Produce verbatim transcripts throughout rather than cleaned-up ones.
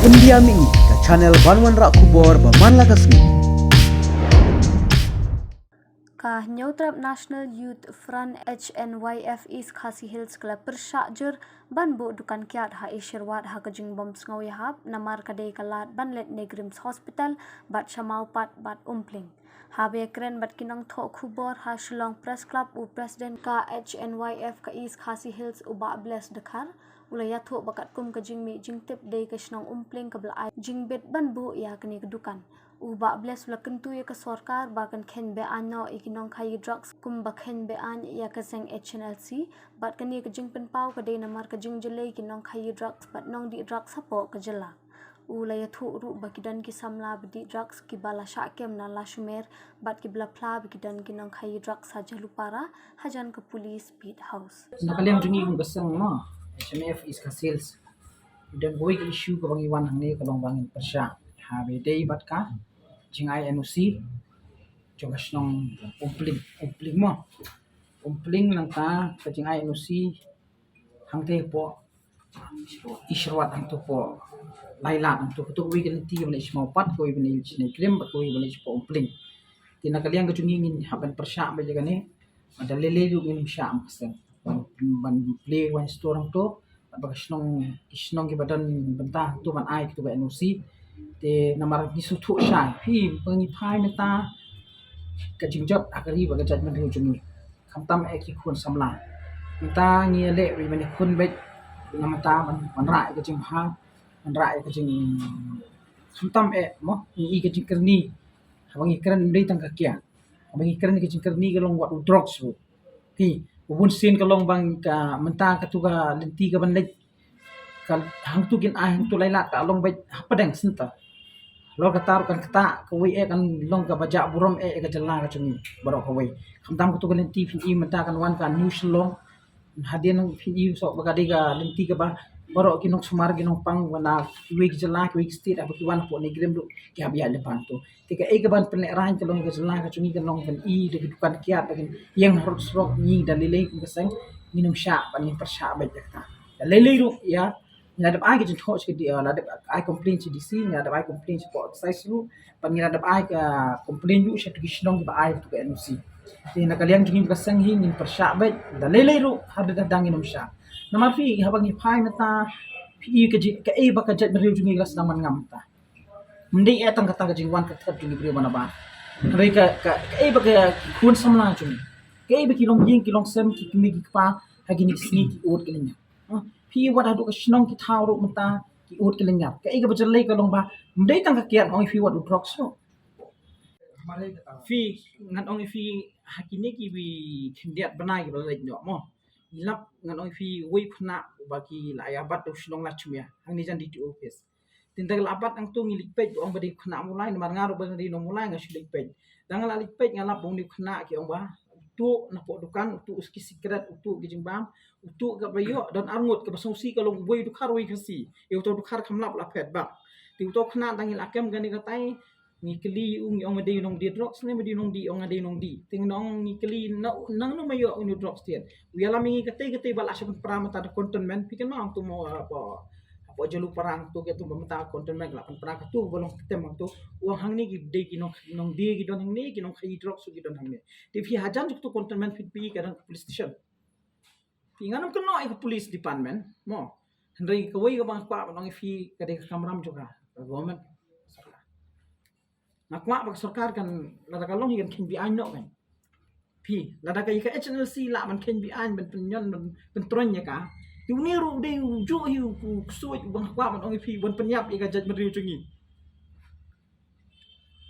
India Mih, ka channel ban wanrah khubor ba man la ka sngi. Ka Hynñiewtrep National Youth Front H N Y F East Khasi Hills ka la pyrshah jur ban buh dukan kiad ha Isherwat ha ka jingbym sngew ïahap namar ka dei ka lad ban leit NEIGRIHMS Hospital bad sha Mawpat bad Umpling. Haba ïakren bad ki nongthoh khubor ha Shillong Press Club, u President ka H N Y F ka East Khasi Hills, u Bah Bless Dkhar, u la ïathuh ba katkum ka jingmih jingtip dei ka shnong Umpling kaba la ai jingbit ban buh ïa kane ka dukan. U Bah Bless u la kyntu ïa ka sorkar ba kan kheiñ be-aiñ noh ïa ki nongkhaïi drugs kumba kheiñ be-aiñ ïa ka seng H N L C, bad kane ka jingpynpaw ka dei namar ka jingjyllei ki nongkhaïi drugs bad nongdih drugs hapoh ka jylla. U la ïathuh ruh ba ki don ki samla ba dih drugs kiba la shah kem na Lashomer bad kiba la phla ba ki don ki nongkhaïi drugs ha Jhalupara hajan ka police beat house. Na ka liang jong ngi kum ka seng, no, H N Y F East Khasi Hills, don kawei ka issue kaba ngi wan hangne ka long ba ngin pyrshah ha ba dei bad ka jingai N O C jong ka shnong Umpling, Umpling mo. Umpling, nangta ka jingai N O C hangtei hapoh Isherwat hangto hapoh Lailat hangto, kato kawei ka lynti ban leit sha Mawpat, kawei ban leit sha NEIGRIHMS bad kawei ban leit sha Umpling. Te na ka liang ka jong ngi ngin hap ban pyrshah beit ïa kane. Bad da lei lei ruh ngin ym shah, ma ka seng, ban, ban plie wine store hangto, bad ba ka shnong, ki shnong kiba don bynta hangto ban ai kato ka N O C. Te namar ngi sngewthuh shai, phi, ba ngi phai mynta ka jingjot ha ka ri bad ka jaitbynriew jong ngi, khamtam eh ki khun samla. Mynta ngi ïaleh beit ban ïakhun beit na mynta ban, ban rah ïa ka jingbha, ban rah ïa ka jing, khamtam eh mo, ngi i ka jingkyrni. Haba ngi kren ym dei tang ka kiad. Haba ngi kren ka jingkyrni ka long wat u drugs ruh. Phi, u bun sien ka long ba ka mynta kato ka lynti kaban leit, ka hangto kin ai hangto Lailat ka long beit hapdeng center. Halor kata ruh kan ktah kawei eh, kan long kaba jah burom eh ïa ka jylla ka jong ngi baroh kawei. Khamtam kato ka lynti phin i mynta kan wan ka New Shillong. Hadien phin i soh ba ka dei ka lynti kaba baroh ki nongsumar ki nongpang na kiwei ki jylla kiwei ki state haba ki wan hapoh NEIGRIHMS ruh ki hap ïaid lypa hangto. Te kaei kaban pynlehraiñ ka long ka jylla ka jong ngi, ka long ban i da ki dukan kiad, da ki ïeng harud surok. Ngi da lei lei kum ka seng ngin ym shah bad ngin pyrshah beit ïa kata. Da lei lei ruh ïa, ngi la dep ai ka jingthoh sha ka D, la dep ai complain sha D C, ngi la dep ai complain sha Excise ruh, bad ngi la dep ai ka complain ruh sha kito ki shnong kiba ai kato ka N O C. Te na ka liang jong ngi ka seng hi ngin pyrshah beit da lei lei ruh haduh da dang ngin ym shah. Namar phi, haba ngi phai mynta, phi i ka jing, kaei ba ka jaitbynriew jong ngi ka la sdang ban ngam mynta. Ym dei eh tang kata ka jingwan ka thep jong ki briew ba na bar. Hynrei ka, ka, kaei ba ki khun samla jong ngi, kaei ba ki longïing ki longsem, ki kmie ki kpa, ha kine ki sngi ki ud ki lynñiar. Ha, phi wat haduh ka shnong ki thaw ruh mynta ki ud ki lynñiar. Kaei kaba jyllei ka long ba ym dei tang ka kiad, ong ïa phi, wat u drugs ruh. Phi, ngan ong ïa phi, ha kine kiwei khyndiat bnai kiba la leit noh mo, ngi lap, ngan ong ïa phi, uwei u khynnah uba ki la ïa bat da u shnong Lashmer hangne jan D T O office. Te ynda ka la bat hangto ngi leit peit, ong ba dei u khynnah Mawlai, namar nga ruh ba nga dei nong Mawlai nga shu leit peit. Ynda nga la leit peit nga lap ba une u khynnah ki ong ba u tuh napoh dukan, u tuh ki sikret, u tuh ki jingbam, u tuh kaba ïoh don arngut, kaba sngewsih ka long uwei u dkhar uwei Khasi. Ïa uto u dkhar kham lap la phet bak. Te uto u khynnah ynda ngi la kem kane katai, ngi kylli u, ngi ong nga dei u nongdie drugs ne me dei u nongdie, ong nga dei u nongdie. Te ngi ong, ngi kylli na, nangno me ïoh une u drugs tied. U ïalam ïa ngi katei katei ba la shu pynpra mynta da cantonment. Phi kynmaw hangto mo, hapoh, hapoh Jhalupara hangto, kato ba mynta cantonment la pynpra, kato ba long ktem hangto. U ong hangne ki dei ki nong, nongdie ki don hangne, ki nongkhaïi drugs ki don hangne. Te phi, hajan jong kato cantonment phi, phi ka dang police station. Phi, ngan ym kynnoh ïa ka police department mo. Hynrei kawei kaba nga kwah ban ong ïa phi ka dei ka kamram jong ka, ka government, sorkar. Nga kwah ba ka sorkar kan, lada ka long hi kan kheiñ be-aiñ noh kan. Phi, lada ka ïa ka H N L C lah ban kheiñ be-aiñ, ban pynïon, ban pyntroiñ ïa ka. Te une ruh u dei u juh hi u, u ksuid uba nga kwah ban ong ïa phi, ban pynïap ïa ka jaitbynriew jong ngi.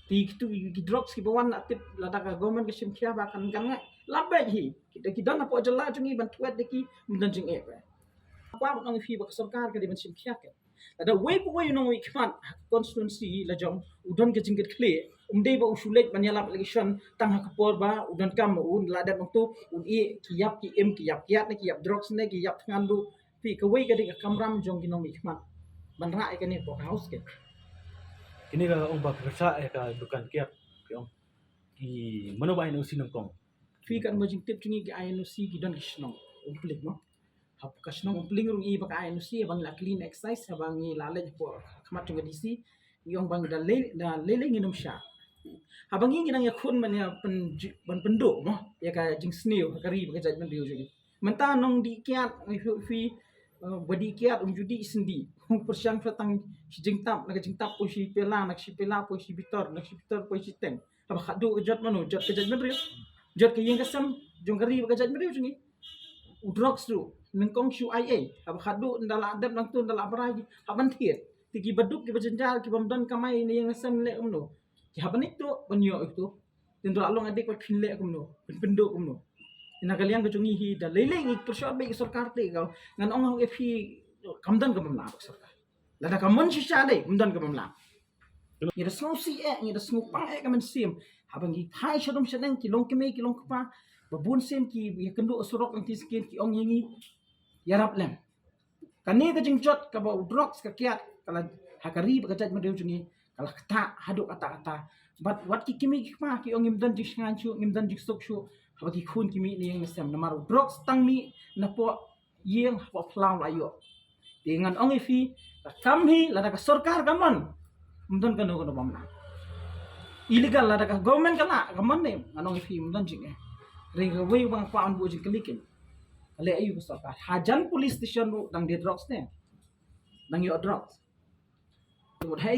Te kito ki drugs kiba wan la tip, lada ka government ka shim khia ba kan, kan ngai. Lap beit hi. Ki, ki don hapoh jylla jong ngi ban thwet da ki, ym don jingeh ba. Kwah ban ong ïa phi ba ka sorkar ka dei ban shim khia ka. Lada uwei pa uwei u nongmihkhmat ha ka constituency la jong u don ka jingkitkhlieh, ym dei ba u shu leit ban ïalap election tang ha ka por ba u donkam, u la dep hangto un ïeh ki ïap ki im, ki ïap kiad ne ki ïap drugs ne ki ïap thngan ruh. Phi, kawei ka dei ka kamram jong ki nongmihkhmat ban rah ïa kane hapoh ka House ke. Kine ka ong ba ki pyrshah ïa ka dukan kiad, ki ong ki mano ba ai N O C nyngkong. Phi, katba jingtip jong ngi ki ai N O C ki don ki shnong Umpling mo. Haba ka shnong Umpling ruh ngi ba ka ai N O C, haba ngi la clean excise, haba ngi la leit hapoh khmat jong ka D C, ngi ong ba ngi da lei, da lei lei ngin ym shah. Haba ngi ngi nang ïakhun ban ïa pyn-, ban pynduh mo ïa ka jingsniew ha ka ri bad ka jaitbynriew jong ngi. Mynta nongdih kiad, ngi phi, phi, eh, ba dih kiad um ju dih sendih. Hung pyrshang sha tang shi jingtap, na ka jingtap poi shi pela, na shi pela poi shi bitor, na shi bitor poi shi teng. Haba khatduh ka jot mano, jot ka jaitbynriew. Jot ka ïing ka sem jong ka ri bad ka jaitbynriew jong ngi. U drugs ruh nyngkong shu ai ei. Haba khatduh ynda la dep nangtu ynda la brai ki, hap ban thied. Te kiba duk, kiba jynjar, kiba ym don kamai na ïing na sem leh kumno? Ki hap ban ïoh to, ban ïoh ïa to. Te ynda la long addict pat phin leh kumno, phin pynduh kumno? Te na ka liang ka jong ngi hi, da lei lei ngi pyrshah bad ka sorkar te ka, ngan ong ha phi, kam don ka bym lah bad ka sorkar. Lada ka mon shisha dei, ym don ka bym lah. Ngi da sngewsih eh, ngi da sngewbang eh ka mynsiem. Haba ngi phai sha dum sha neng, ki long kmie, ki long kpa, ba bun sien ki ïakynduh surok, nangta shisien ki ong ïa ngi, ïarap lem. Kane ka jingjot kaba u drugs ka kiad, ka la ha ka ri bad ka jaitbynriew jong ngi, ka la ktah haduh katta katta. Bad wat ki kmie ki kpa ki ong ngim don jingsngewsih shuh, ngim don jingsuk shuh, haba ki khun ki mih na ïing na sem, namar u drugs tang mih napoh ïing, hapoh phyllaw la ïoh. Te ngan ong ïa phi, ka kam hi, lada ka sorkar ka mon, ym don kano kano bym lah. Illegal, lada ka government ka lah, ka mon ne, ngan ong ïa phi, ym don jingeh. Hynrei kawei ba nga kwah ban buh jingkylli kein, ka leh aïu ka sorkar? Hajan police station ruh dang die drugs ne, dang ïoh drugs. Te mut hei